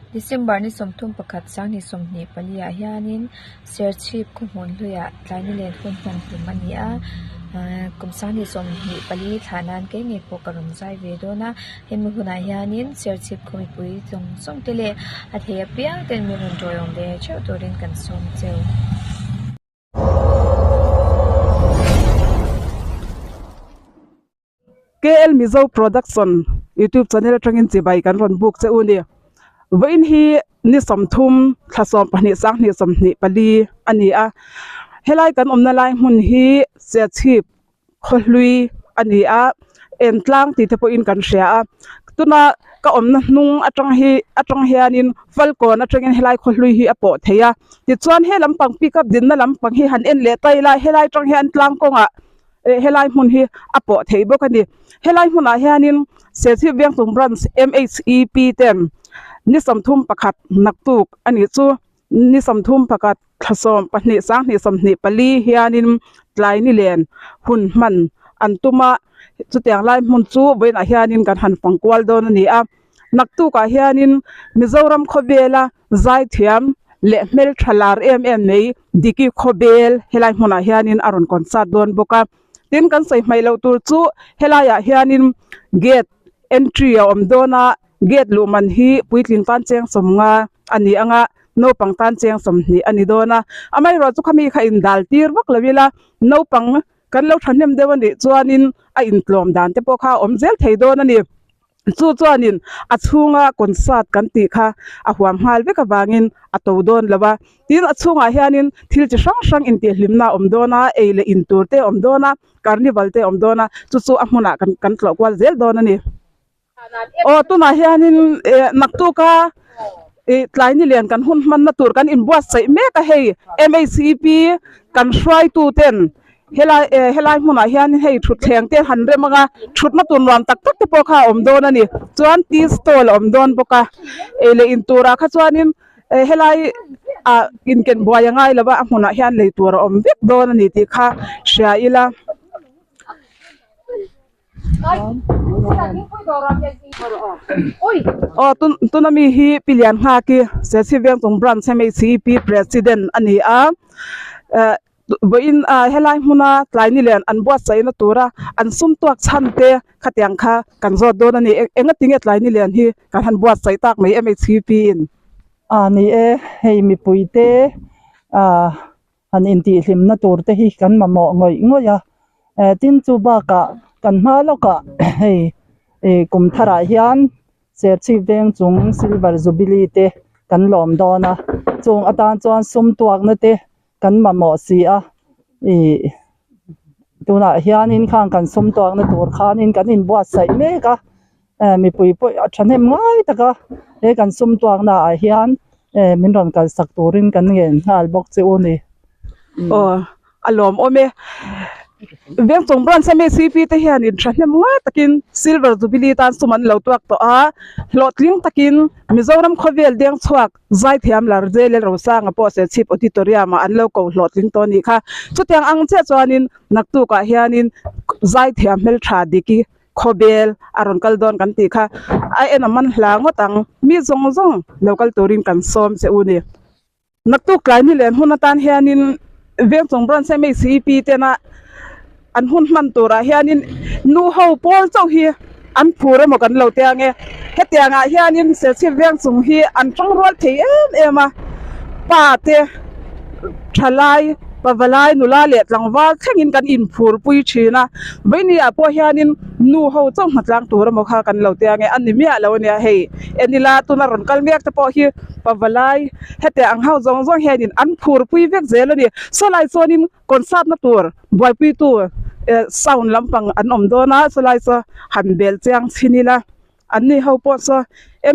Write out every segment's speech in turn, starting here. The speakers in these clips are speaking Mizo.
December ni 31 2024 ah hianin Serchhip khaw hmun hluiah tlai ni len hun hman tum a ni a ahh kum 2024 thlah nan kei ngei pawh ka rawn zai ve dawn a hemi hunah hianin Serchhip khaw mipui zawng zawng te leh a thei apiang ten min rawn tawiawm ve theuh turin kan sawm cheu. KL Mizo Production YouTube channel atangin chibai kan rawn buk che u ni. Vawiin hi ni 30 thla 12 sanghnih 24 a ni a. Helai kan awmna lai hmun hi Serchhip khawhlui a ni a, Entlang tih te pawhin kan hria a. Tuna ka awmna hnung atang hi atang hianin Falkawn atangin helai khawhlui hi a pawh thei a. Tichuan he lampang pickup dinna lampang hi han en leh ta ila helai atang hian tlang kawngah eh helai hmun hi a pawh theih bawk a ni. Helai hmunah hianin Serchhip Vengchung Branch MHEP ten ni 31 naktuk a nih chu ni 31 thla 12 sanghnih 24 hianin tlai ni len hun hman an tum a chutiang lai hmun chu vawiinah hianin kan han fang kual dawn a ni a. Naktukah hianin Mizoram khawvela zaithiam leh hmeltha lar em em mai Diki Khawbel helai hmunah hianin a rawn concert dawn bawk a. Tin kan sawi hmaih loh tur chu helaiah hianin gate entry a awm dawn a, gate luh man hi puitling tan cheng 50 a ni ang a, naupang tan cheng 20 a ni dawn a. Amaherawhchu chu khami kha indal tir vak lo ila naupang kan lo thahnem deuh a nih chuanin a intlawm dan te pawh kha a awm zel thei dawn a ni. Chu chuanin a chhunga concert kan tih kha a huam nghal vek avangin a to dawn lo a. Tin a chhungah hianin thil chi hrang hrang intihhlimna a awm dawn a, ei leh in tur te a awm dawn a, carnival te a awm dawn a, chu chu a hmunah kan kan tlawh kual zel dawn a ni. Aw tunah hianin eh naktuka ih tlai ni lian kan hun hmanna tur kan inbuatsaih mek a hei M_H_E_P kan hruaitu ten Helai eh helai hmunah hian hei thutthleng te han rem ang a, thutna tur nuam tak tak te pawh kha a awm dawn a ni. Chuan tea stall a awm dawn bawk a, ei leh in turah kha chuanin eh helai ah inken buai a ngai lo va, a hmunah hian lei tur a awm vek dawn a ni tih kha hria ila. Aw tun tuna mi hi Pi Lianghaki Serchhip Vengchung Branch MHCP President a ni a eh vawiin ah helai hmuna tlai ni lian an buatsaihna tura an sum tuak chhan te khatiang kha kan zawt dawn a ni eng engati nge tlai ni lian hi kan han buatsaih tak mai MHCP in. A ni e hei mipui te ah han intihhlimna tur te hi kan mamawh ngawih ngawih a eh tin chu bakah kan hma lawkah hei ih kum tharah hian Serchhip veng chung silver jubilee te kan lawm dawn a chung atan chuan sum tuakna te kan mamawh si a ih tunah hianin khang kan sum tuakna tur khanin kan inbuatsaih mek a. Eh mipui pawh a thahnem ngai tak a he kan sum tuakna ah hian eh min rawn kalsak turin kan ngen nghal bawk che u ni. Aw a lawmawm e. Vengchung branch a mi C_P te hianin thahnem ngai takin silver jubilee tan sum an lo tuak tawh a, hlawhtling takin Mizoram khawvel deng chhuak zaithiam lar J_L Rosanga pawh Serchhip Auditorium ah an lo ko hlawhtling tawh a nih kha. Chutiang ang chiah chuanin naktukah hianin zaithiam hmeltha Diki Khawbel a rawn kal dawn kan tih kha a en a man hla ngawt ang. Mi zawng zawng lo kal turin kan sawm che u ni. Naktuk tlai ni len hun atan hianin Vengchung Branch MHCEP tena an hun hman turah hianin nu ho pawl chauh hi an phur emaw kan lo tia nge. Hetiangah hianin Serchhip Vengchung hi an tangrual thei em em a, pa te thalai Pavalai nula leh tlangval thlengin kan inphurpui thin a, Vawinia pawh hianin nu ho chauh hmatlang tur emaw kha kan lo tia nge a ni miah lo ania hei en ila tuna rawn kal mek te pawh hi Pavalai hetiang ang ho zawng zawng hianin an phurpui vek zel a ni. Sawlai chuanin concert na tur buaipuitu eh sound lampang an awm dawn a chulai chu han bel chiang chhin ila. An ni ho pawh chu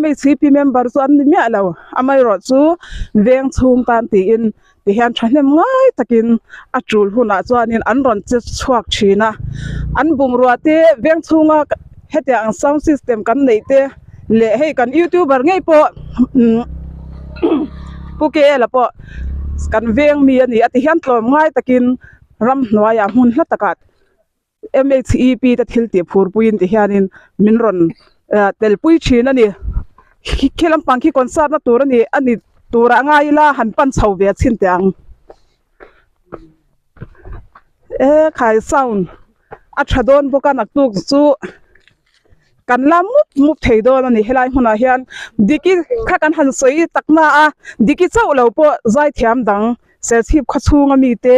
MHCP member chu an ni miah lo, amaherawh chu veng chhung tan tiin tihian thahnem ngai takin a tul hunah chuanin an rawn che chhuak thin a, an bungrua te veng chhunga hetiang ang sound system kan neih te leh hei kan youtuber ngei pawh umm Pu KL-a pawh kan veng mi a ni a tihian tlawm ngai takin ramhnuaiah hmun hla takah. MHEP te thil tih phurpuiin ti hianin min rawn telpui thin a ni. Khi lampang khi concert na tur a ni a ni turah ngai ila han pan chho ve chhin teh ang. E khai sound a tha dawn bawk a naktuk chu kan la mup mup thei dawn a ni helai hmunah hian diki kha kan han sawi tak na a diki chauh lo pawh zaithiam dang serchhip khaw chhunga mite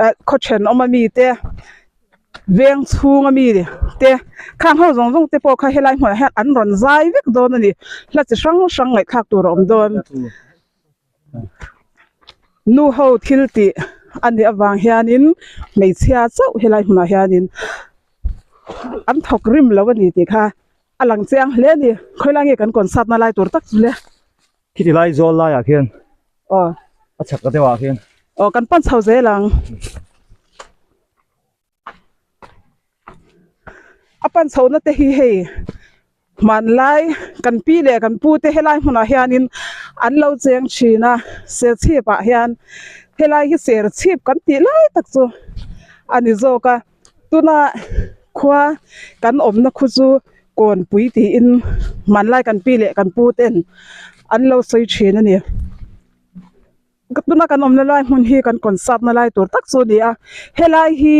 eh khaw thenawm ami te. Veng chhung a mi te khang ho zawng zawng te pawh kha helai hmunah hian an rawn zai vek dawn a ni hla chi hrang hrang ngaihthlak tur a awm dawn nu ho thil tih a nih avang hianin hmeichhia chauh helai hmunah hianin an thawk rim lo a ni tih kha a lang chiang hle a ni khawilai nge kan concert na lai tur tak chu le. Khiti lai zawl laiah khian aw a chhak ta deuhah khian aw kan pan chho zel ang a pan chho na te hi hei hmanlai kan pi leh kan pu te helai hmunah hianin an lo cheng thin a serchhip ah hian helai hi serchhip kan tih lai tak chu a ni zawk a tuna khua kan awmna khu chu Kawnpui tiin hmanlai kan pi leh kan pu ten an lo sawi thin a ni. Tuna kan awmna lai hmun hi kan concert na lai tur tak chu a ni a, helai hi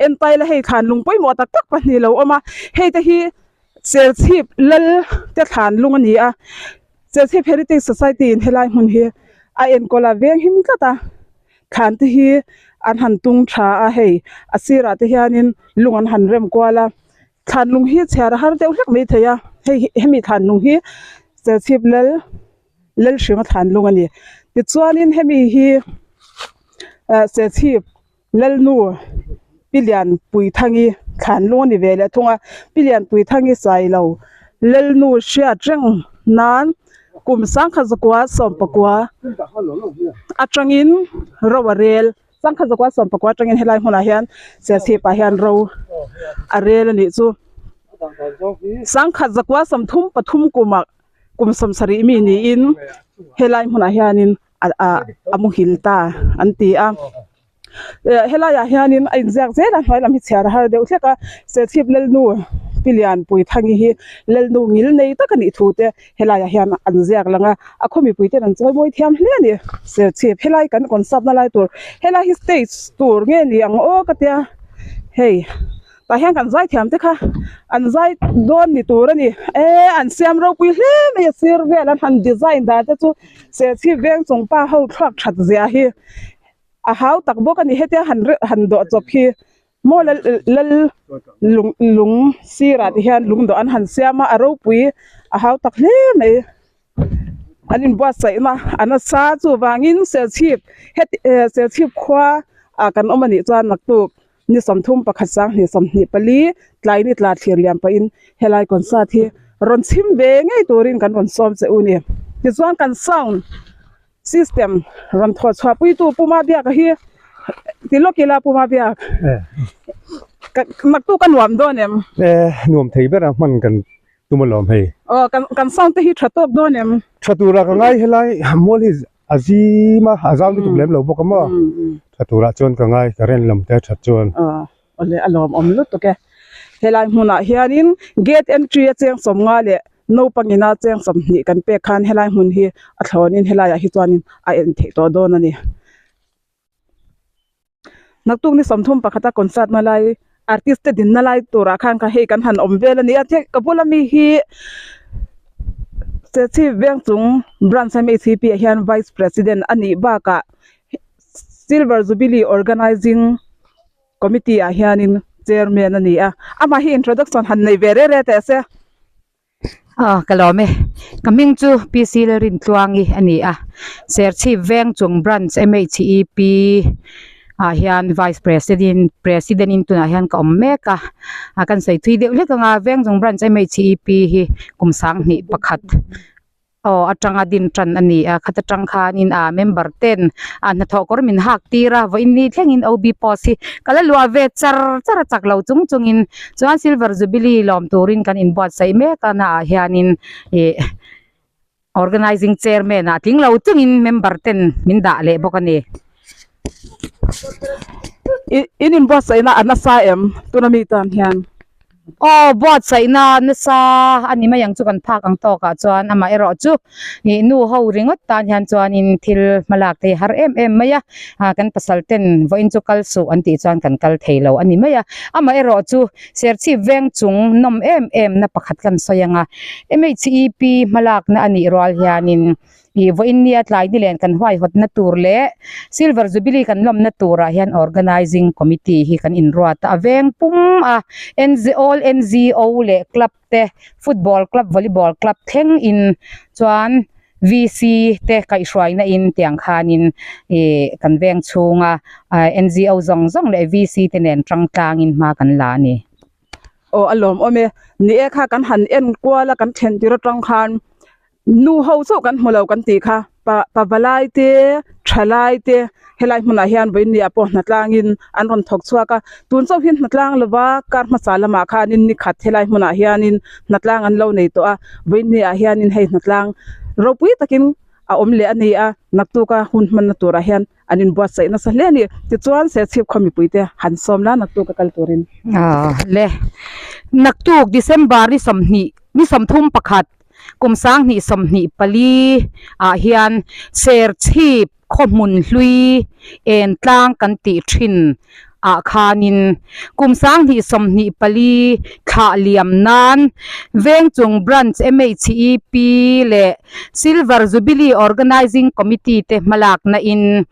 entaila hei thlan lung pawimawh tak tak pahnih lo awm a, hei te hi Serchhip lal te thlan lung a ni a, Serchhip Heritage Society in helai hmun hi a enkawl a veng him tlat a. Thlan te hi an han tung tha a hei a sirah te hianin lung an han rem kual a thlan lung hi chhiar a har deuh hlek mai thei a hei hemi thlan lung hi Serchhip lal Lalhrima thlan lung a ni tichuanin hemi hi ah Serchhip Lalnu Pi Lianpuithangi thlan lung a ni ve leh thung a Pi Lianpuithangi Sailo Lalnu hriat reng nan. Kum sangkhat zakua sawmpakua atangin ro a rel sangkhat zakua sawmpakua atangin helai hmunah hian Serchhip ah hian ro a rel a nih chu sangkhat zakua sawmthum pathum kumah kum sawmsarih mi niin helai hmunah hianin a muhil ta an ti a. Helaiah hianin a inziak zel a hnuai lam hi chhiar a har deuh hlek a Serchhip Lalnu Pi Lianpuithangi hi Lalnu ngil nei tak a nih thu te helaiah hian an ziak lang a a khaw mipui ten an chawi mawi thiam hle a ni Serchhip helai kan concert na lai tur helai hi stage tur nge ni ang aw ka tia hei tah hian kan zai thiam te kha an zai dawn ni tur a ni e an siam ropui hle mai a sir vel an han design dan te chu Serchhip veng chung pa ho thluak that zia hi. A hau tak bawk a ni hetia han reuh han dawh chawp hi maw lal lal lung lung sirah te hian lung dawh an han siam a a ropui a hau tak hle mai an inbuatsaih na a nasa chuvangin serchhip heti eh serchhip khua ah kan awm a nih chuan naktuk ni sawmthum pakhat sanghnih sawmhnih pali tlai ni tla thlir liam pahin helai concert hi rawn chhim ve ngei turin kan rawn sawm che u ni tichuan kan sound. System rawn thawh chhuah puitu Puma Biaka hi ti lawk ila Puma Biak naktu ka nuam dawn em? E nuam thei ber a hman kan tum alawm hei. Aw kan kan sound te hi tha tawk dawn em? Tha tura ka ngai helai mual hi a zim a a zau lutuk lem lo bawk a maw tha turah chuan ka ngai current lam te a that chuan. Aw awle a lawmawm lutuk e. Helai hmunah hianin gate entry a cheng sawmnga leh Naupangina cheng sawmhnih kan pek khan helai hmun hi a thlawnin helaiah hi chuanin a en theih tawh dawn a ni. Naktuk ni sawmthum pakhata concert na lai artist te dinna lai turah khan kha hei kan han awm vel a ni a ka bula mi hi Serchhip Vengchung Branch MHCP ah hian Vice President a nih bakah Silver Jubilee Organising Committee ah hianin Chairman a ni a, amah hi introduction han nei ve reh reh teh se. Aw ka lawm e, ka hming chu PC Lalrintluangi a ni a, Serchhip Vengchung Branch MHEP ah hian Vice President President in tunah hian ka awm mek a, a kan sawi thui deuh hlek ang a, Vengchung Branch MHEP hi kum sanghnih pakhat Aw atanga din tan a ni a, khat atang khanin a member ten a hnathawh kawr min hak tir a, vawiin ni thlengin OB post hi ka la luah ve char char a chak lo chung chungin chuan silver jubilee lawm turin kan inbuatsaih mek a naah hianin ih organising chairman ah tling lo chungin member ten min dah leh bawk a ni. In inbuatsaihna a nasa em tuna mi tan hian? Aw buatsaihna nasa a ni mai ang chu kan phak ang tawkah chuan amaherawh chu ih nu ho ringawt tan hian chuanin thil hmalak te hi a har em em mai a ah kan pasal ten vawiin chu kal suh an tih chuan kan kal thei lo a ni mai a amaherawh chu Serchhip veng chung nawm em em na pakhat kan sawi ang a M_H_E_P hmalakna a nih rual hianin. Ih vawiin nia tlai ni len kan huaihawtna tur leh Silver Jubilee kan lawmna turah hian Organising Committee hi kan inruat a, a veng pum a all NGO leh club te football club volleyball club thleng in chuan VC te kaihhruaina in tiang khanin ih kan veng chhunga NGO zawng zawng leh VC te nen tang tlangin hma kan la a ni. Aw a lawmawm e, ni e kha kan han en kual a kan then tir atang khan. Nu ho chauh kan hmu lo kan tih kha pa pavalai te thalai te helai hmunah hian vawinia pawh hnatlangin an rawn thawk chhuak a tun chauh hi hnatlang lova kar hmasa lamah khanin ni khat helai hmunah hianin hnatlang an lo nei tawh a vawinia hianin hei hnatlang ropui takin a awm leh a ni a naktuka hun hmanna turah hian an inbuatsaih nasa hle a ni tichuan Serchhip khaw mipuite han sawm la naktuk a kal turin. Aw le naktuk December ni 20 ni 31 Kum 2024 ah hian Serchhip khaw hmun hlui en tlang kan tih thin ah khanin kum 2024 thlah liam nan Vengchung Branch MHEP leh Silver Jubilee Organising Committee te hmalakna in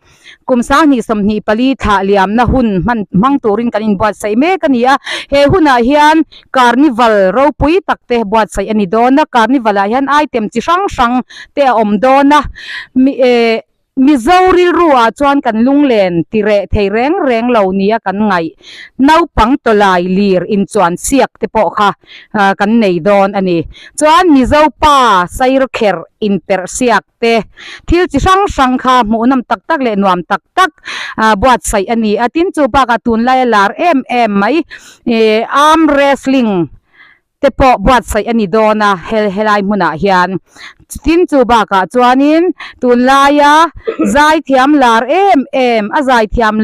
Kum 2024 thlah liamna hun hman hmang turin kan inbuatsaih mek a ni a, he hunah hian Carnival ropui tak te buatsaih a ni dawn a, Carnival ah hian item chi hrang hrang te a awm dawn a, mi eh Mizo rilru ah chuan kan lunglen ti reh thei reng reng lo nia kan ngaih naupang tawlai lir inchuan siak te pawh kha kan nei dawn a ni. Chuan Mizo pa sairkherh inperh siak te thil chi hrang hrang kha hmuhnawm tak tak leh nuam tak tak ah buatsaih a ni a tin chu bakah tunlai a lar em em mai ih arm wrestling te pawh buatsaih a ni dawn a hel helai hmunah hian tin chu bakah chuanin tunlaia zaithiam lar em em a zaithiam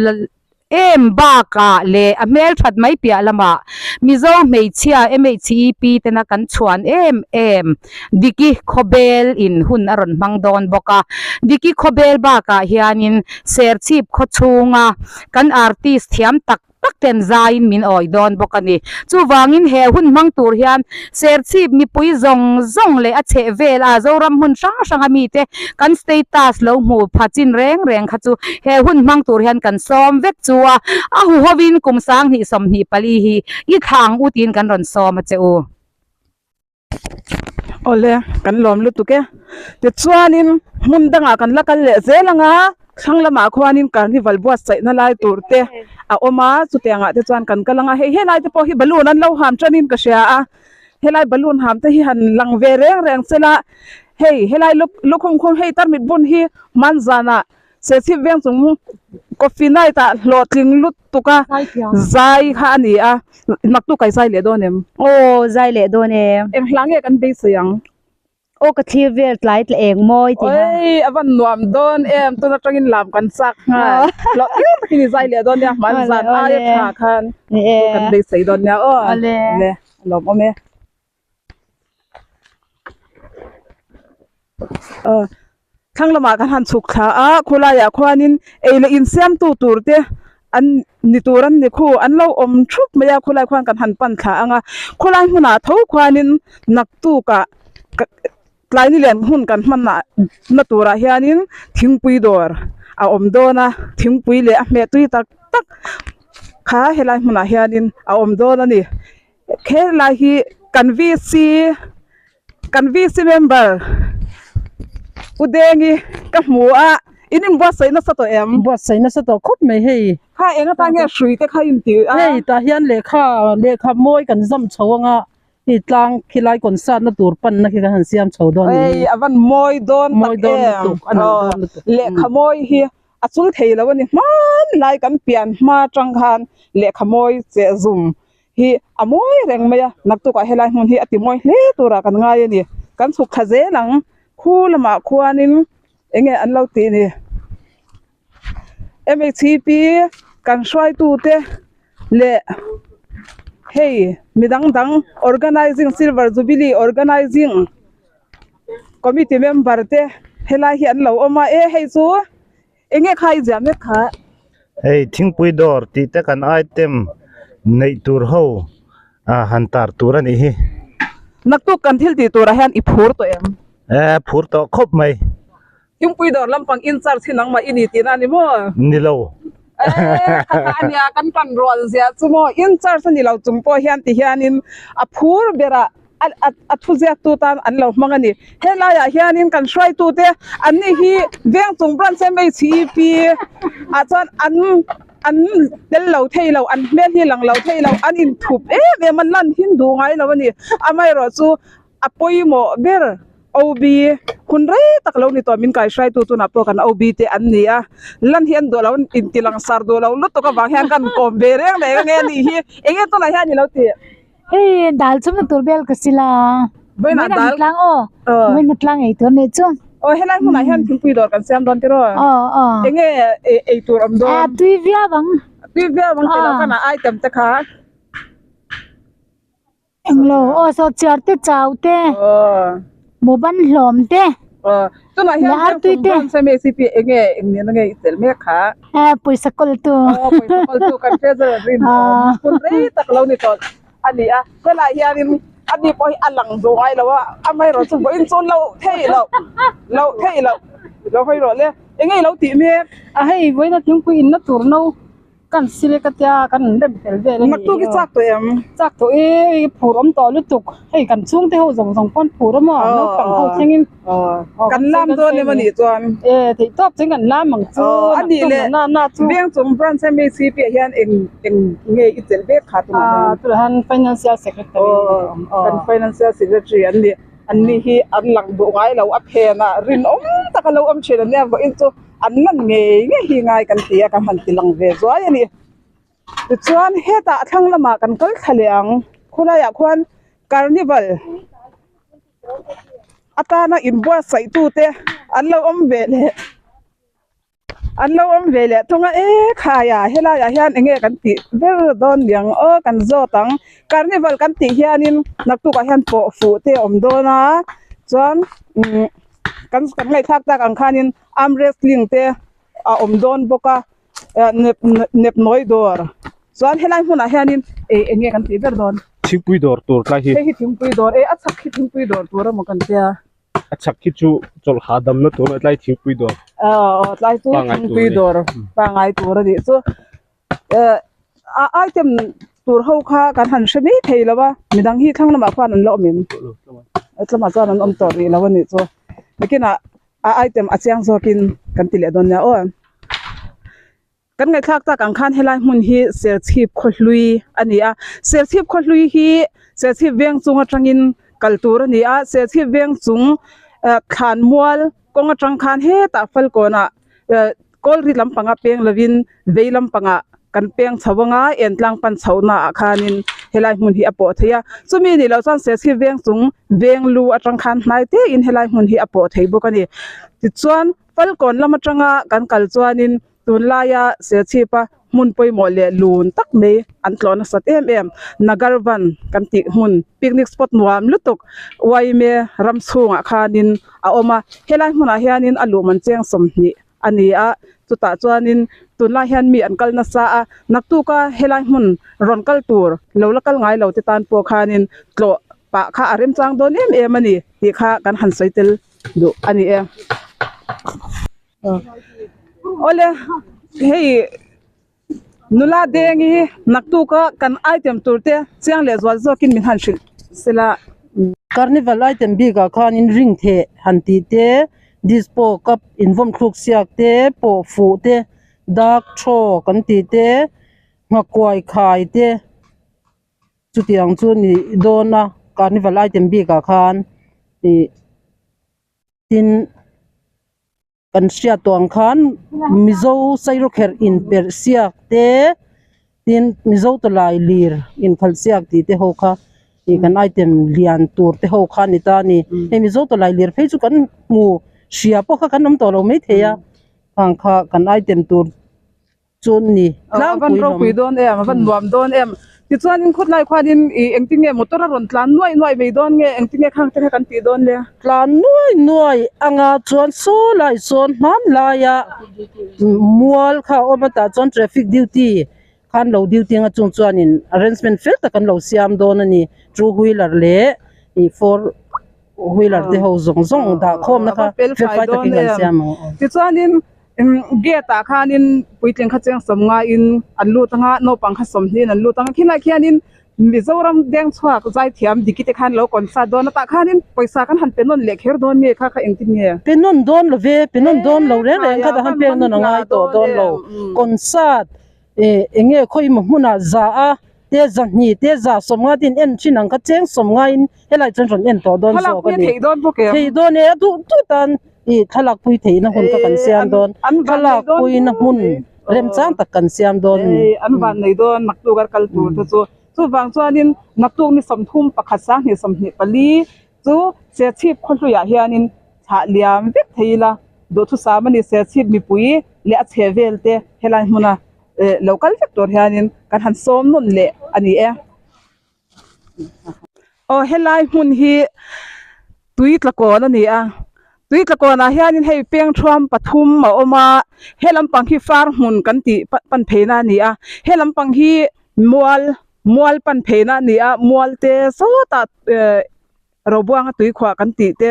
Em bakah leh a hmelthat mai piah lamah Mizo hmeichhia MHEP tena kan chhuan em em Diki Khawbel in hun a rawn hmang dawn bawk a. Diki Khawbel bakah hianin Serchhip khaw chhunga kan artist thiam tak tak ten zaiin min awi dawn bawk a ni. Chuvangin he hun hmang tur hian Serchhip mipui zawng zawng leh a chheh vel a Zoram hmun hrang hranga mite kan status lo hmu pha chin reng reng kha chu he hun hmang tur hian kan sawm vek chu a, a huhovin kum 2024 hi i thlang u tiin kan rawn sawm a che u. Awle, kan lawm lutuk e. Tichuanin hmun dangah kan la kal leh zel ang a, thlang lamah khuanin carnival buatsaihna lai tur te a awm a, chutiangah te chuan kan kal ang a, hei helai te pawh hi balloon an lo ham tanin ka hria a, helai balloon ham te hi han lang ve reng reng sela hei helai lukhum khum hei tarmit bun hi hmanzanah Serchhip veng chung coffee night ah hlawhtling lutuk a zai kha a ni a naktuk kai zai leh dawn em? Aw zai leh dawn e. Eng hla nge kan beisei ang? Aw ka thlir vel tlai tla eng mawi ti ha. Oi a van nuam dawn em tun atangin lam kan chak nghal hlawhtling takin i zai leh dawn nia hmanzan aia tha khan kan beisei dawn nia aw le a lawmawm e. Thlang lamah kan han chhuk thla a khawlaiah khuanin ei leh insiamtu tur te an ni tur an ni khu an lo awm thup mai a khawlai khuan kan han pan thla ang a khawlai hmunah tho khuanin naktukah tlai ni lian hun kan hman ah na turah hianin thingpui dawr a awm dawn a thingpui leh a hmeh tui tak tak kha helai hmunah hianin a awm dawn a ni. Helai hi kan VC kan VC member U Dengi ka hmu a in inbuatsaih nasa tawh em? Buatsaih nasa tawh khawp mai hei. Kha eng atan nge hrui te kha in tih a? Hei tah hian lehkha lehkha mawi kan zam chho anga hei tlang khilai concert na tur panna khi kan han siam chho dawn a ni. Hei a van mawi dawn tak em? Lehkha mawi hi A chul thei lo a ni. Hmanlai kan pian hma atang khan lehkha mawi cheh zum hi a mawi reng mai a, naktukah helai hmun hi a ti mawi hle turah kan ngai a ni. Kan chhuk thla zel ang, khu lamah khuanin eng nge an lo tih ni? MHP kan hruaitute leh. Hei midang dang organizing silver jubilee organizing committee member te helai hi an lo awm a e hei chu eng nge kha i ziah mek kha. Hei thingpui dawr tih te kan item neih tur ho ah han tar tur a nih hi. Naktuk kan thil tih turah hian i phur tawh em? E phur tawh khawp mai. Thingpui dawr lampang in charge hi nangmah i ni tihna a ni maw? Ni lo. Eee kha a nia kan pan rual ziah chu maw? In charge a ni lo chung pawh hian ti hianin a phur berah a thu ziaktu tan an lo hmang a ni. Helaiah hianin kan hruaitute an ni hi Vengchung Branch MHEP ah chuan an an tel lo thei lo, an hmel hi lang lo thei lo, an inthup em em a, lan hin duh ngai lo a ni. Amaherawhchu A pawimawh ber OB hun rei tak lo ni tawh min kai hruaitu tunah pawh kan OB te an ni a, lan hi an duh lo inti langsar duh lo lutuk avang hian kan kawm ve reng reng ange a nih hi, enge tunah hian i lo tih? Hei dal chhumna tur vel ka sila, Vawiinah dal tlang aw, vawiinah tlang ei tur nih chu. Aw helai hmunah hian thingpui dawr kan siam dawn tiraw? Aw aw. Enge ei tur awm dawn? A tui viau ang. Tui viau ang tih loh khan a item te kha. Englo aw saw chiar te chau te mobile hlawm te tunah hian artui te pawisa kawl tu pawisa kawl tu kan treasurer rin awm hun rei tak lo ni tawh a ni a helai hianin ani pawh hi a lang duh ngai lo a amaherawh chu vawiin chu loh theih loh loh theih loh lo hawi rawh le enge i lo tih mek a hei vawiina thingpui inna tur no. Kan sile ka tia kan in rem fel vel a ni. Naktuk i chak tawh em? Chak tawh e, i phur awm tawh lutuk. Hei kan chhungte ho zawng zawng pawn phur awm a, naupang ho thlengin. Kan lam dawn em a nih chuan? E, theih tawp chuan kan lam ang chu. A nih leh, Vengchung Branch MHCP ah hian eng eng nge i chelh vek kha tunah hian? Tunah hian Financial Secretary Kan Financial Secretary an ni. An ni hi an lang duh ngai lo, a phenah rinawm taka lo awm thin an nia vawiin chu. An lan ngei ngei hi ngai kan ti a, kan han ti lang ve zuai a ni. Tichuan hetah a thlang lamah kan kal thla leh ang, khulaiah khuan carnival atana inbuatsaih tute an lo awm ve leh an lo awm ve leh thung a, e khaia helaiah hian eng nge kan tih ber dawn niang aw kan zawt ang, carnival kan tih hianin naktukah hian pawh fuh te a awm dawn a chuan umm. Kan kan ngaihthlak tak ang khanin arm wrestling te a awm dawn bawk a nep nep nawi dawr chuan helai hmunah hianin eng eng nge kan tih ber dawn. Thingpui dawr tur tlai hi. Hei hi thingpui dawr e a chhak hi thingpui dawr tur emaw kan tia. A chhak hi chu chawlh hahdamna tur a tlai thingpui dawr. Aw tlai chu thingpui dawr pangngai tur a nih chu. A item tur ho kha kan han hre mai thei lo a midang hi thlang lamah khuan an la awm em tlangah chuan an awm tawh rih lo a nih chu nakinah a item a chiang zawkin kan ti leh dawn nia aw kan ngaihthlak tak ang khan helai hmun hi serchhip khawhlui a ni a serchhip khawhlui hi serchhip veng chung atangin kal tur a ni a serchhip veng chung thlanmual kawng atang khan hetah falkawnah. Kawlri lampanga peng lovin vei lampangah kan peng chho anga entlang pan chhohna ah khanin helai hmun hi a pawh thei a chumi nih loh chuan Serchhip veng chung veng lu atang khan hnai te in helai hmun hi a pawh thei bawk a ni tichuan Falkawn lam atanga kan kal chuanin tunlaia Serchhip a hmun pawimawh leh lun tak mai an tlawh nasat em em Nagarvan kan tih hmun picnic spot nuam lutuk Uaime ram chhungah khanin a awm a helai hmunah hianin a luh man cheng 20 a ni a chutah chuanin tunlai hian mi an kal nasa a naktuka helai hmun rawn kal tur lo la kal ngai lo te tan pawh khanin tlawh pah kha a remchang dawn em em a ni tih kha kan han sawi tel duh a ni e. Awle hei nula deng hi naktuk a kan item tur te chiang leh zual zawkin min han hrilh sela. Carnival item bikah khanin ring theh han tih te dispo cup invawm thluk siak te pawh fuh te dark throw kan tih te nghakuai khai te chutiang chu ni dawn a carnival item bikah khan ih. Tin, kan hriat tawh ang khan Mizo sairawkherh inperh siak te, tin Mizo tawlai lir inkhalh siak tih te ho kha ih kan item lian tur te ho kha a ni ta a ni. Hei Mizo tawlai lir phei chu kan hmu hria pawh kha kan awm tawh lo maithei a, khang kha kan item tur chu ni tlangpui hlawm. A van ropui dawn em, a van nuam dawn em. Tichuanin khawtlai khuanin ih engtin nge motor a rawn tlan nuai nuai mai dawn nge engtin nge khang te kha kan tih dawn le? Tlan nuai nuai anga chuan saw lai sawn hmanlaia mual kha a awm a tah chuan traffic duty khan lo duty anga chung chuanin arrangement fel tak an lo siam dawn a ni two wheeler leh ih four wheeler te ho zawng zawng dah khawmna kha fel fai takin an siam ang aw. Tichuanin gate ah khanin puitling kha cheng sawm ngaiin an lut anga naupang kha sawmhnihin an lut anga khilai khianin Mizoram deng chhuak zaithiam Diki te khan lo concert dawn a tah khanin pawisa kan han pe nawn leh kher dawn nge kha kha engtin nge? Pe nawn dawn lo ve, pe nawn dawn lo reng reng kha tah khan pek nawn a ngai tawh dawn lo. Concert eh eng nge khaw emaw hmunah za a te zahnih te za sawmnga te in en thin ang kha cheng sawmngaiin helai chuan rawn en tawh dawn zawk a ni. Thei dawn e a duh duh tan ih thlalakpui theihna hun kha kan siam dawn, thlalakpuina hmun. Remchang tak kan siam dawn a ni. An van nei dawn naktuk a kal tur te chu. Chuvang chuanin naktuk ni 30 pakhat 12 24 chu Serchhip khawhluiah hianin thlah liam vek thei ila duhthusam a ni. Serchhip mipui leh a chhe vel te helai hmuna lo kal vek tur hianin kan han sawm nawn leh a ni e. Aw helai hmun hi tui tla kawn a ni a tui tla kawnah hianin hei peng thuam pathum a awm a he lampang hi far hmun kan tih pan pheina a ni a he lampang hi mual mual pan pheina a ni a mual te sawtah ehh Robuanga tuikhuah kan tih te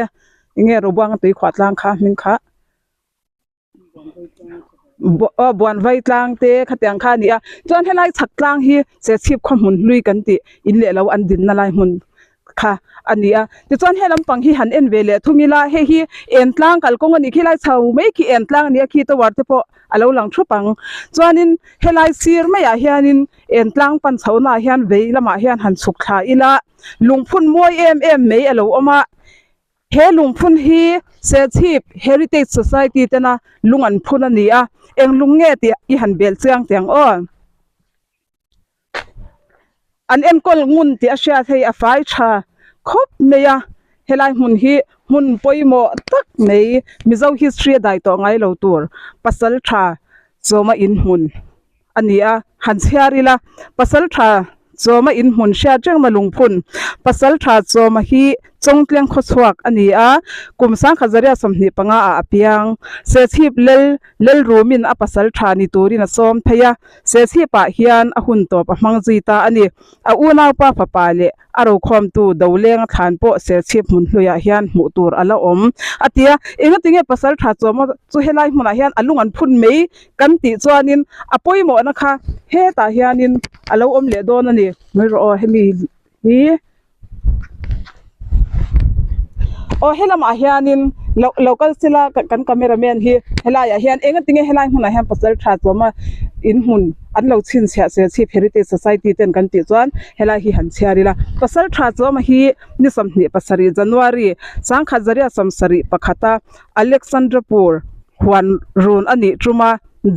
eng nge Robuanga tuikhuah tlang kha hming kha. Aw buan vai tlang te khatiang kha a ni a chuan helai chhak tlang hi Serchhip khaw hmun hlui kan tih in leh lo an dinna lai hmun kha a ni a tichuan he lampang hi han en ve leh thung ila hei hi en tlang kalkawng a nih khi lai chho mai khi en tlang a ni a khi tower te pawh a lo lang thup ang chuanin helai sir maiah hianin en tlang pan chho naah hian vei lamah hian han chhuk thla ila lungphun mawi em em mai a lo awm a. He lungphun hi Serchhip Heritage Society tena lung an phun a ni a, eng lung nge tih i han bel chiang teh ang aw. An enkawl ngun tih a hriat hei a fai tha khawp mai a, helai hmun hi hmun pawimawh tak mai Mizo history a dai tawh ngai lo tur pasal tha chawma inhmun a ni a, han chhiar ila pasal tha chawma inhmun hriat rengna lungphun pasal tha chawma hi Chawngtleng khawchhuak a ni a, kum sangkhat zaria 25 ah a piang. Serchhip lel lel rumin a pasal tha ni turin a sawm phei a, Serchhip ah hian a hun tawp a hmang zui ta a ni. A unaupa fapa leh A rokhawmtu Dolenga thlan pawh Serchhip hmun hluiah hian hmuh tur a la awm a ti a, engatinge pasal tha chuama chu helai hmunah hian a lung an phun mai kan tih chuanin a pawimawhna kha hetah hianin a lo awm leh dawn a ni. Mai rawh aw hemi hi aw helamah hianin lo lo kal sela kan camera man hi helaiah hian engatinge helai hmunah hian pasal tha chuama inhmun an lo chhinchhiah Serchhip Heritage Society ten kan tih chuan helai hi han chhiar ila pasal tha chuama hi ni 27 January 1971 a Alexandrapur huan run a nih tum a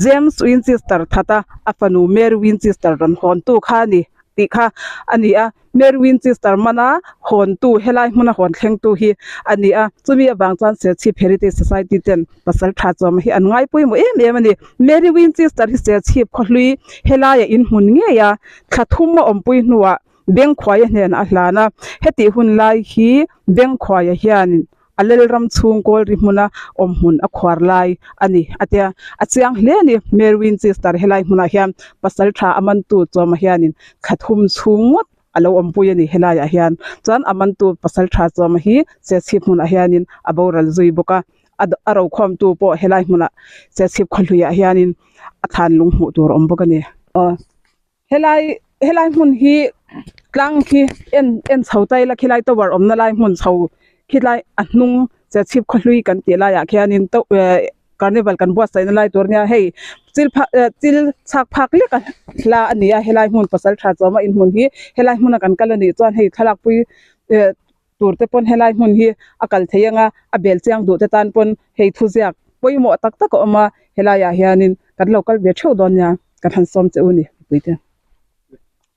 James Winchester thata a fanu Mary Winchester rawn hawntu kha a ni tih kha a ni a. Mary Winchester mana hawntu helai hmuna hawn thlengtu hi a ni a, chumi avang chuan Serchhip Heritage Society ten pasal tha chuama hi an ngai pawimawh em em a ni. Mary Winchester hi Serchhip khawhlui helaia inhmun ngei a, thla thum a awmpui hnuah Bengkhuaia hnenah a hlan a, hetih hun lai hi Bengkhuaia hianin A lelram chhung kawl ri hmuna awm hmun a khuar lai a ni a tia. A chiang hle a ni. Mary Winchester helai hmunah hian pasal tha a mantu Chawma hianin thla thum chhung ngawt a lo awmpui a ni helaiah hian. Chuan a mantu pasal tha Chawma hi Serchhip hmunah hianin a boral zui bawk a. A rokhawmtu pawh helai hmunah Serchhip khawhluiah hianin a thlan lung hmuh tur a awm bawk a ni. Helai helai hmun hi tlang khi en en chho ta ila khilai tower awmna lai hmun chho khilai a hnung Serchhip khawhlui kan tih laiah khianin to eh carnival kan buatsaihna lai tur ania hei chil phak eh chil chhak phak lek a hla a ni a helai hmun pasal tha chuama inhmun hi helai hmuna kan kal anih chuan hei thlalak pui eh tur te pawn helai hmun hi a kal thei anga a bel chiang duh te tan pawn hei thuziak pawimawh tak tak a awm a helaiah hianin kan lo kal ve theuh dawn nia kan han sawm che u ni mipui te.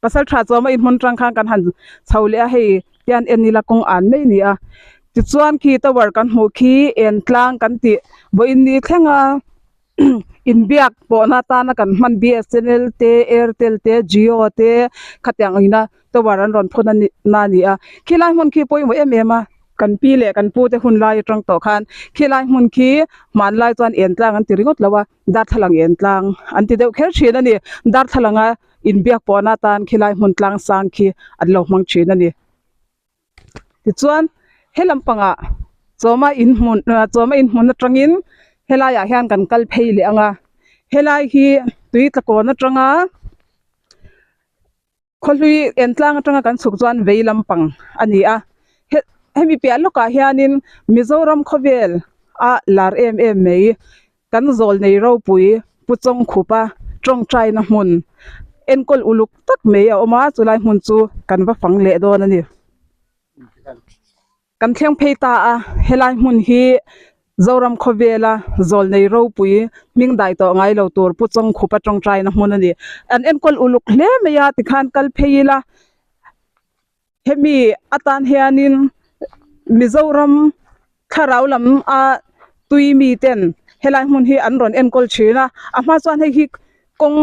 Pasal tha chuam a inhmun tang khan kan han chho leh a hei hian en ila kawng an mai a ni a tichuan khi tower kan hmuh khi en tlang kan tih vawiin ni thleng a. Inbiak pawhna atana kan hman BSNL te Airtel te Jio te khatiang ina tower an rawn phun a ni na a ni a khilai hmun khi pawimawh em em a kan pi leh kan pu te hun lai atang tawh khan khilai hmun khi hmanlai chuan en tlang an ti ringawt lo a darthlalang en tlang an ti deuh kher thin a ni darthlalanga inbiak pawhna atan khilai hmun tlang sang khi an lo hmang thin a ni. Tichuan he lampangah chawma inhmun ah chawma inhmun atangin helaiah hian kan kal phei leh ang a helai hi tui tla kawn atanga khawhlui entlang atanga kan chhuk chuan vei lampang a ni a he hemi piah lawkah hianin Mizoram khawvel a lar em em mai. Kan zawl nei ropui Pu Chawngkhupa tawngtaina hmun enkawl uluk tak mai a awm a, chulai hmun chu kan va fang leh dawn a ni. Kan thleng phei ta a, helai hmun hi Zoram khawvela zawl nei ropui hming dai tawh ngai lo tur Pu Chawngkhupa tawngtaina hmun a ni. An enkawl uluk hle mai a, tikhan kal phei ila Hemi atan hianin Mizoram thlarau lam a tui mi ten helai hmun hi an rawn enkawl thin a, a hma chuan hei hi kawng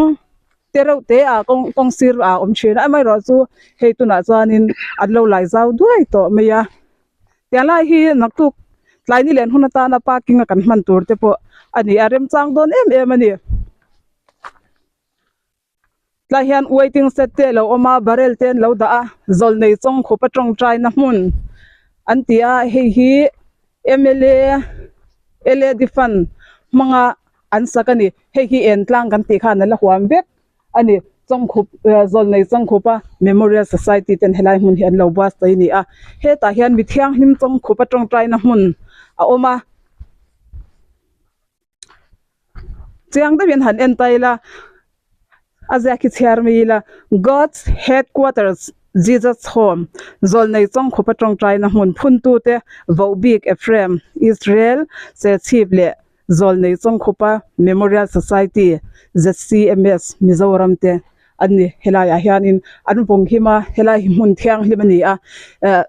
te reuh te ah kawng kawng sir ah a awm thin a amaherawh chu hei tunah chuanin an lo lai zau duai tawh mai a tiang lai hi naktuk tlai ni len hun atana parking a kan hman tur te pawh a ni a remchang dawn em em a ni. Tlai hian waiting shed te a lo awm a barrel te an lo dah a zawlnei chawngkhup a tawngtaina hmun an ti a hei hi mla lad fund hmanga an sak a ni hei hi entlang kan tih khan a la huam vek a ni chawngkhup zawlnei chawngkhup a memorial society ten helai hmun hi an lo buatsaih a ni a hetah hian mi thianghlim chawngkhup a tawngtaina hmun a awm a. Chiang deuhin han en ta ila a ziak hi chhiar mai ila God's headquarters Jesus home zawlnei chawngkhup a tawngtaina hmun phuntute vohbik Ephraim Israel Serchhip leh zawlnei chawngkhupa Memorial Society ZCMS Mizoram te an ni helaiah hianin an vawng him a helai hi hmun thianghlim a ni a eh.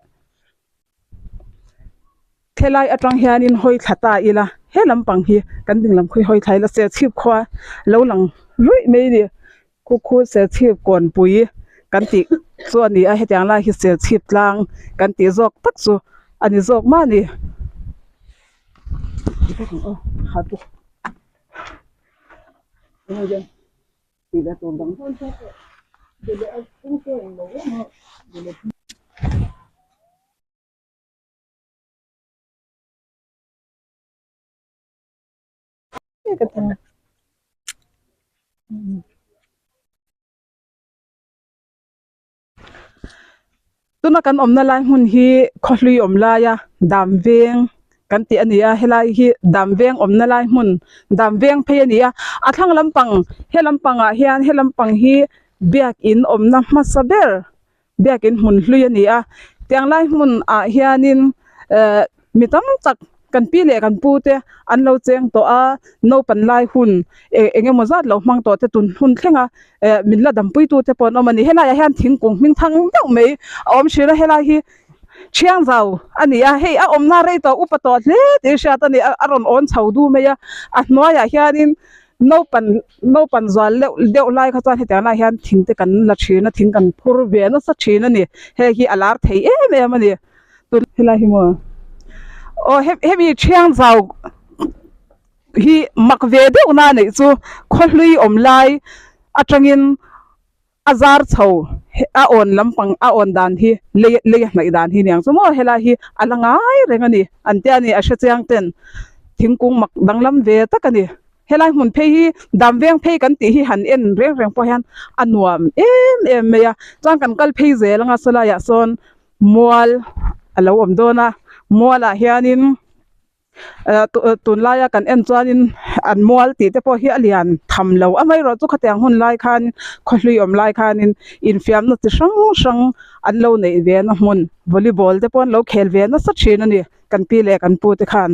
Helai atang hianin hawi thla ta ila he lampang hi kan ding lam khawi hawi thla ila Serchhip khua lo lang ruih mai a ni khu khu Serchhip kawnpui kan tih chu a ni a hetiang lai hi Serchhip tlang kan tih zawk tak chu a ni zawk mah a ni. Tuna kan awmna lai hmun hi khawhlui awm laia dam veng kan tih a ni a helai hi dam veng awmna lai hmun dam veng phei a ni a a thlang lampang he lampangah hian he lampang hi biakin awmna hmasa ber. Biakin hmun hlui a ni a, tiang lai hmun ah hianin ehh mi tam tak kan pi leh kan pu te an lo cheng tawh a, naupan lai hun eng eng emaw zat lo hmang tawh te tun hun thleng a ehh min la dampui tu te pawh an awm a ni. Helai ah hian thingkung hming thang deuh mai a awm thin a, helai hi thiang zau a ni a, hei a awmna rei tawh upa tawh hle tih hriat a ni a, a rawn awn chho du mai a, a hnuaiah hianin Naupan naupan zual deuh deuh lai kha chuan hetiang lai hian thing te kan la thin a thing kan phur ve nasa thin a ni hei hi a lar thei em em a ni tun helai hi maw aw hemi thiang zau hi mak ve deuh na neih chu khawhlui awm lai atangin. A zar chho a awn lampang a awn dan hi lei lei a hnaih dan hi niang chu maw helai hi a la ngai reng a ni an tia a ni a hre chiang ten thingkung mak danglam ve tak a ni helai hmun phei hi dam veng phei kan tih hi han en reng reng pawh hian a nuam em em mai a chuan kan kal phei zel anga sawlai ah sawn mual a lo awm dawn a mual ah hianin. Tunlaia kan en chuanin an mual tih te pawh hi a lian tham lo amaherawh chu khatiang hun lai khan khawhlui awm lai khanin infiamna chi hrang hrang an lo neih ve na hmun volleyball te pawh an lo khel ve nasa thin a ni kan pi leh kan pu te khan.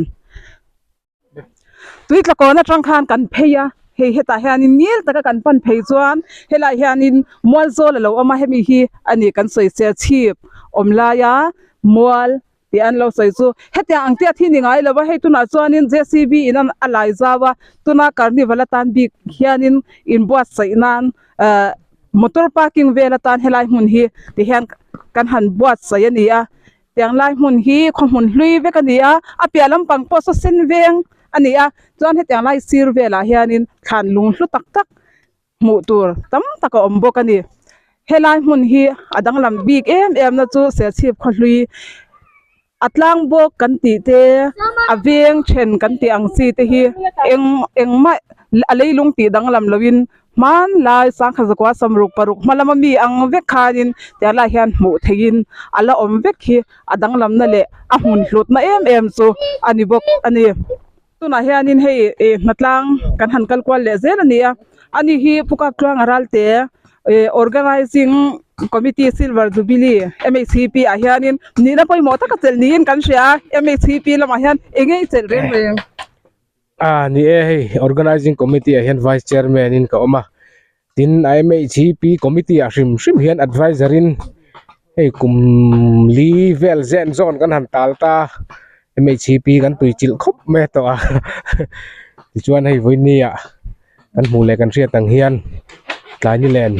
Tui tla kawn atang khan kan phei a hei hetah hianin ngil taka kan pan phei chuan helaiah hianin mual zawl a lo awm a hemi hi a ni kan sawi Serchhip awm laia mual. Tih an lo sawi chu hetiang ang tiat hi ni ngai lo va, hei tunah chuanin JCB in a lai zau a, tuna carnival atan bik hianin inbuatsaih nan ahh motor parking vel atan helai hmun hi ti hian kan han buatsaih a ni a, tiang lai hmun hi khaw hmun hlui vek a ni a, a piah lampang pawh saw sen veng a ni a, chuan hetiang lai sir velah hianin thlan lung hlu tak tak hmuh tur tam tak a awm bawk a ni. Helai hmun hi a danglam bik em em na chu Serchhip khawhlui a tlang bawk kan tih te a veng then kan tih ang chi te hi eng engmah a leilung tih danglam loin hmanlai sangkhat zakua sawmruk paruk hma lama mi ang vek khanin tiang lai hian hmuh theihin a la awm vek hi a danglamna leh a hmun hlutna em em chu a ni bawk a ni. Tunah hianin hei ih hnatlang kan han kal kual leh zel a ni a, ani hi Pukak Tluanga Ralte ih Organising Committee Silver Jubilee MHCP ah hianin nihna pawimawh taka chelh niin kan hria a, MHCP lamah hian eng nge i chelh reng reng? A ni e, hei Organising Committee ah hian Vice Chairman in ka awm a, tin a MHCP Committee ah hrim hrim hian Adviser in hei kum li vel zen zawn kan han tal ta MHCP kan tui chilh khawp mai tawh a tichuan hei vawiini ah kan hmuh leh kan hriat ang hian tlai ni len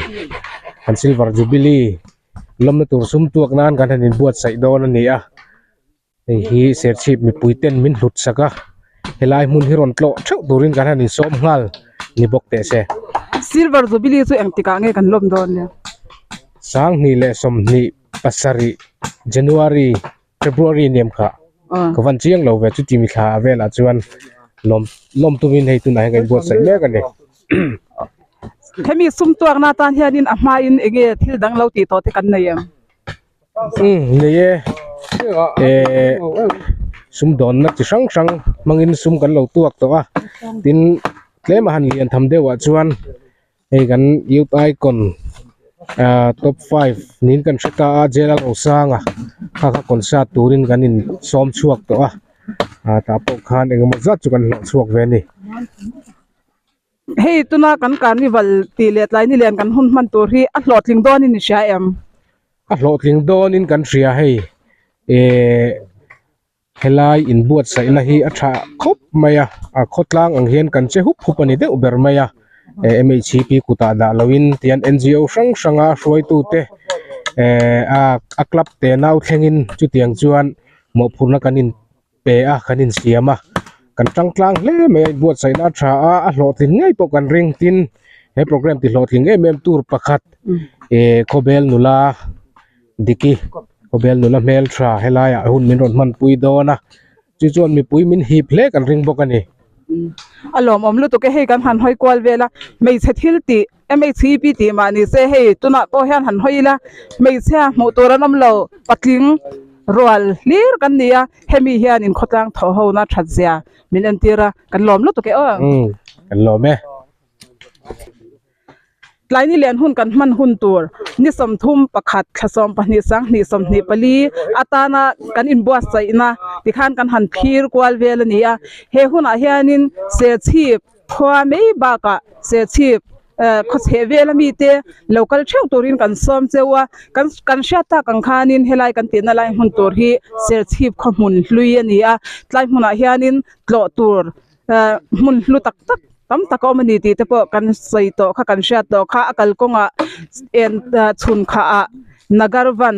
an silver jubilee lawmna tur sum tuak nan kan han inbuatsaih dawn a ni a. Hei hi Serchhip mipui ten min hlut sak a, helai hmun hi rawn tlawh theuh turin kan han insawm nghal ni bawk teh se. Silver Jubilee chu engtikah nge kan lawm dawn nia? Sanghnih leh sawmhnih pasarih January, February niam kha ka van chiang lo ve chuti mi thla velah chuan lawm lawm tumin hei tunah hian kan inbuatsaih mek a ni. Hemi sum tuakna atan hianin a hmain enge thil dang lo tih tawh te kan nei em? Umm nei e eh sumdawnna chi hrang hrang hmangin sum kan lo tuak tawh a tin tlem a han lian tham deuh ah chuan hei kan youth icon ah top five niin kan hre ta a jail a lo sang a kha kha concert turin kan in sawm chhuak tawh a ah tah pawh khan engemaw zat chu kan hlawh chhuak ve a ni. Hei tuna kan carnival tih leh tlai ni lian kan hun hman tur hi a hlawhtling dawnin i hria em? A hlawhtling dawnin kan hria hei eh helai inbuatsaihna hi a tha khawp mai a, a khawtlang ang hian kan che hup hup a ni deuh ber mai a eh MHCP kutah dah loin tihian NGO hrang hranga hruaitute eh a club te nau thlengin chutiang chuan mawhphurhna kan in pe a kan insiam a kan tang tlang hle mai a inbuatsaihna a tha a a hlawhtling ngei pawh kan ring tin he programme ti hlawhtling em em tur pakhat eh khawbel nula diki khawbel nula hmeltha helaiah hun min rawn hmanpui dawn a chu chuan mipui min hip hle kan ring bawk a ni. A lawmawm lutuk e hei kan han hawi kual vel a hmeichhe thil tih MHCP tih mah ni se hei tunah pawh hian han hawi ila hmeichhia hmuh tur an awm lo patling rual hlir kan ni a hemi hianin khawtlang thawh ho na that zia min entir a kan lawm lutuk e aw. Umm kan lawm e. Tlai ni lian hun kan hman hun tur ni 30 pakhat thla 12 sanghnih 24 atana kan inbuatsaihna tikhan kan han phir kual vel a ni a he hunah hianin Serchhip Khua mai bakah Serchhip khaw chheh vel ami te lo kal theuh turin kan sawm cheu a, kan kan hriat tak ang khanin helai kan tihna lai hmun tur hi Serchhip khaw hmun hlui a ni a, tlai hmunah hianin tlawh tur hmun hlu tak tak tam tak a awm a ni tih te pawh kan sawi tawh kha kan hriat tawh kha a kalkawngah en chhun khah ah Nagarvan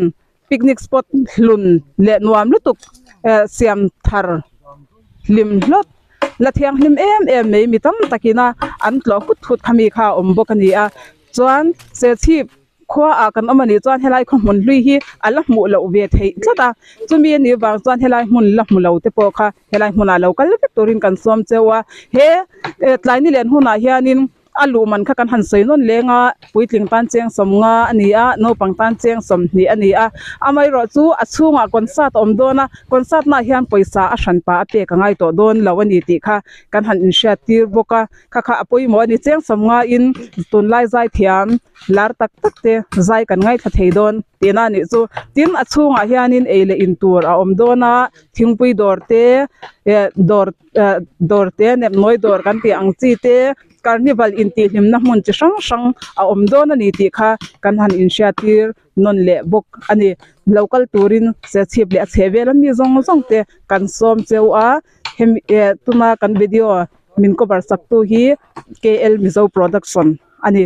picnic spot hlun leh nuam lutuk siam thar hlim hlawt la thianghlim em em mai mi tam takin a an tlawh hut hut kha mi kha a awm bawk a ni a chuan Serchhip khua ah kan awm a nih chuan helai khaw hmun hlui hi a la hmuh loh ve theih tlat a chumi a nih vang chuan helai hmun la hmu lo te pawh kha helai hmunah lo kal vek turin kan sawm cheu a he tlai ni len hunah hianin. A luh man kha kan han sawi nawn leng a, puitling tan cheng 50 a ni a, naupang tan cheng 20 a ni a. Amaherawh chu a chhungah concert a awm dawn a, concert naah hian pawisa a hran pah a pek a ngai tawh dawn lo a ni tih kha kan han inhriat tir bawk a. Kha kha a pawimawh a ni, cheng 50 in tunlai zai thiam lar tak tak te zai kan ngaithla thei dawn tihna a nih chu. Tin, a chhungah hianin ei leh in tur a awm dawn a, thingpui dawr te eh dawr. Dawr te nepnawi dawr kan tih ang chi te carnival intihhlimna hmun chi hrang hrang a awm dawn a ni tih kha kan han inhriattir nawn leh bawk a ni. Lo kal turin Serchhip leh a chheh vel ami zawng zawng te kan sawm cheu a, hemi eh tuna kan video min cover sak tu hi KL Mizo Production a ni.